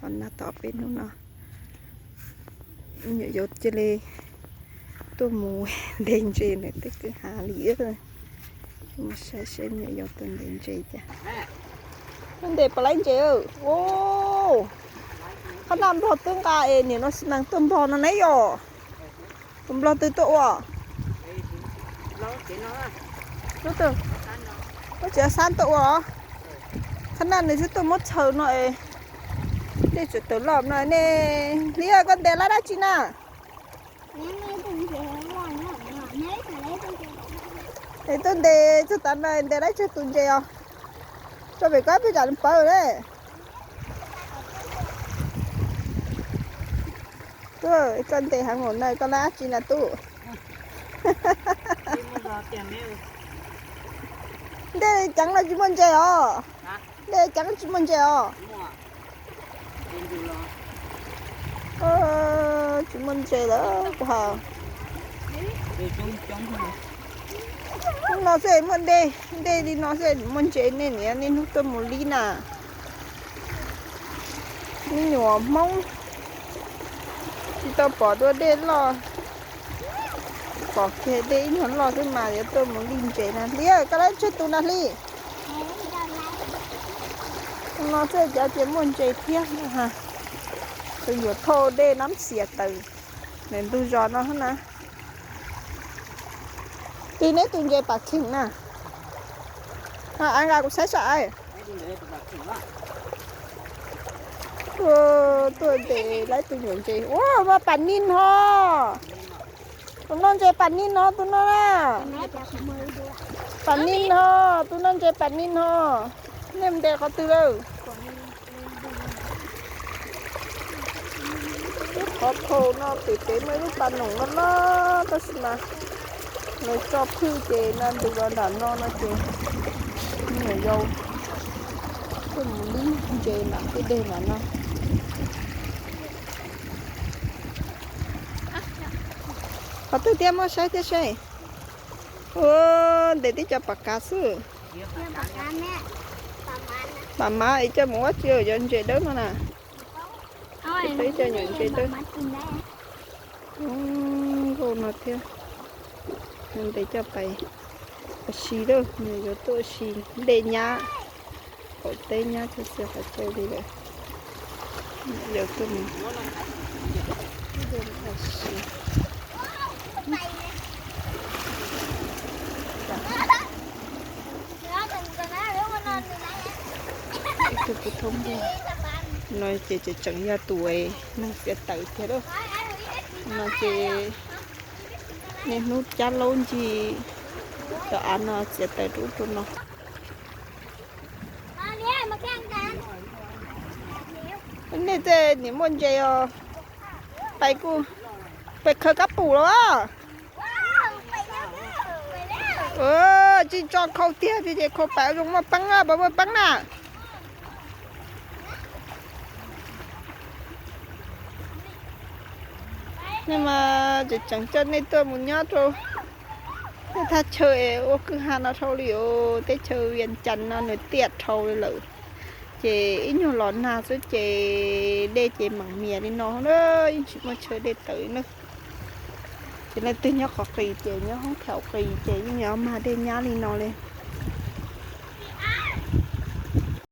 Na tom peb hnub no, nyuam yaus cia li tuaj mus ntes ntses ntawm tej kwj ha li. Mus saib seb nyuam yaus tuaj ntes ntses cas. Tuaj ntes puas laib ntses. Qhov no nplog twb nqa es nim no xi mas tuaj nplog no ne yom. Tus nplog twg tuaj ua? Ub, tsis xab tuaj ua. Qhov no nws xub tuaj muab txhaws no es dej tseem tawm loj no ne. Hliv, koj ntes laib dab tsi na? Es tuaj ntes txog tav no ntes laib tsawg tus ntses os? Tso pem koj peb tsam pawv ne. Tuaj, koj ntes heev npaum no koj laib dab tsi na tub? Ntej ceev los tsis muaj ntses os. Ntej ceev tsis muaj ntses os. Tsis muaj ntses lawm kuv hais. Hnub no xwb muaj dej, dej li no xwb muaj ntses. Nej niam niaj hnub tuaj mus lib na. Me nyuam Hmoob tsis tau pom dua dej loj, pom kiag dej ib nyuag loj xwb mas yuav tuaj mus lij ntses na. Hli, koj laib tsawg tus na Hli? No xwb cov ces muaj ntses thiab. Tus nyuam thauj dej nab xias taws ntawm ntug zos no na. Tig neb tus ntses pam kheem na. Av nqa kuv saib saib. Tuaj ntes laib tus nyuam ntses. Ua, muaj pam nij no. Tus no ntses pam nij no, tus no na. Pam nij no, tus no ntses pam nij no. Nej ntes qhov twg lawm? Lub qhov thau no pem pem muaj ib lub pas noom no loj tab sis mas lawv tso phwj ces na ntws los nram no no ces nyuam yaus tuaj mus lib ntses nram tej deg nram no. Qhov twg thiab muab saib thiab seb. Ua, ntes tib co pam kav xwb. Pam mav es coj mus ua tsi, yog ntses dawb no na. Peb coj nyuam ntses dawb. Nkauj no thiab. Ntes coj pais ua si lawm, nws yuav tuaj ua si dej nyab, qaum teb nyab txhua txhia qhov chaw li lawm. Yuav tuaj mus ua si. Tus pub thoob npog no ces tseem yog tus neeg txiav taws tiag lauj. No ces niaj hnub cab laub ncig cov av no txiav taws rau ub rau no. Nej tej niam muaj ntses os, pais kuj pais khaws kab pum los. Tsis tso khau tiag tiag ces khau pais zoo muaj peeb, puas muaj peeb na? Nej mas tseem tseem coj nej tuaj mus nyob rau tej thaj chaw es ua kwj ha no dhau li os, teb chaws Vias Cas no nws tiaj dhau li lawm. Ces ib nyuag los nag xwb ces dej ces meem mias li no na, yeej tsis muaj chaw dej tawm na. Ces leej twg nyob qhov qis ces nyob hoob thaum qis ces yeej yuav mag dej nyab li no li.